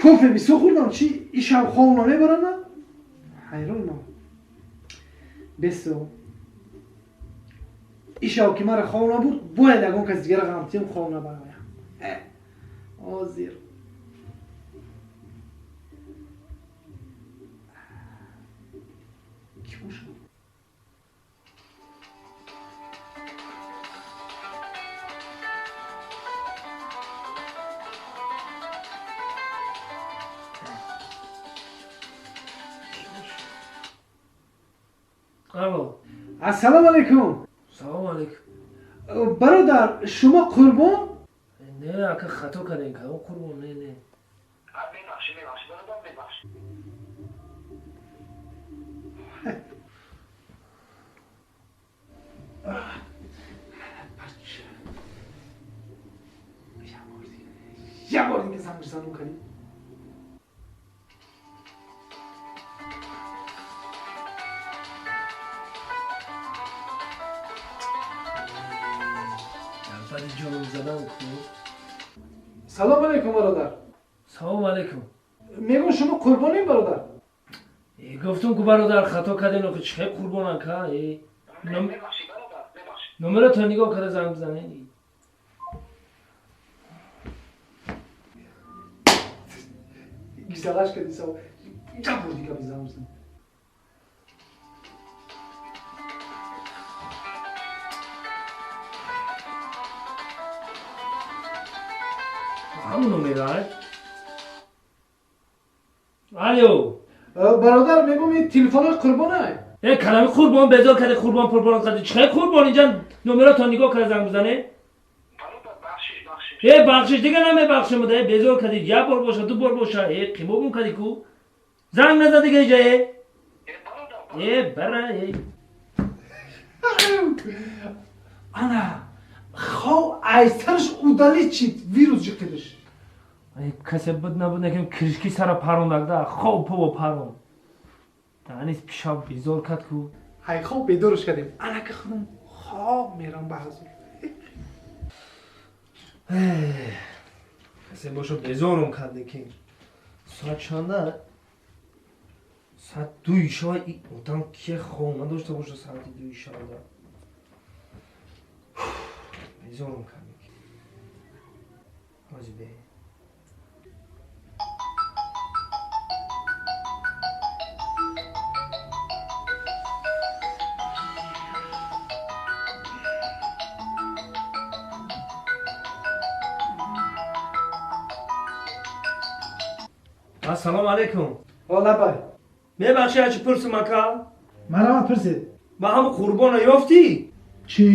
Кофе бисёр хӯрдам, чи ишав хоб намебарам? Ҳайронам. Бесо. Ишав ки мара хоб набурд, бояд ягон кас дигара ғамтиём хоб набарам. Ҳозир. Ки бошад? Алло. Ассалому алайкум. Салому алайкум. Бародар, шумо Қурбон? Не, ака, хато кардем, кадом Қурбон, не, не. Мебахши, бародар, мебахши. Як бор дига занг бизанум кардӣ. Баъди ҷоном задан ку. Салом алайкум, бародар. Салому алайкум. Мегӯм, шумо Қурбонем, бародар? Гуфтум ку, бародар, хато кардем, охи чӣ хел Қурбон, ака? Мебахши, бародар, мебахши. Номерато нигоҳ карда занг бизанед. Гизалаш кардӣ сав. Як бор дига занг бизан. Ҳамон номера. Алло. Бародар, мегӯм, ин телефонои Қурбонай? Э, калами Қурбон безор карди, Қурбон пурбон карди. Чӣ хел Қурбон? Инҷа номерато нигоҳ карда занг бизанед. Бародар, бахшиш, бахшиш. Э, бахшиш дига намебахшам, да, безор кардӣ. Як бор боша, ду бор боша, э, қимобум кардӣ ку. Занг наза дига инҷа, э. Э, бародар. Э, бара, э. Ана, хов айсараш удалить чид, вирус ҷиқидиш. Касе буд набуд, накем крышки сара парондагда, хоб пово парон. Данис пишав безор кард ку. Ҳай, хоб бедорш кардем. Ана ки худам хоб мерам ба ҳазур. Касе боша, безорум кард, лекин. Соат чанда? Соат 2 шава, одам ки хоб надошта боша соати 2 шавда. Безорум кард. Ҳози бе. Ассалому алайкум. О, лабай. Мебахши, ачи пурсум, ака? Марама, пурсед. Ба ҳамун Қурбона ёфтӣ? Чӣ?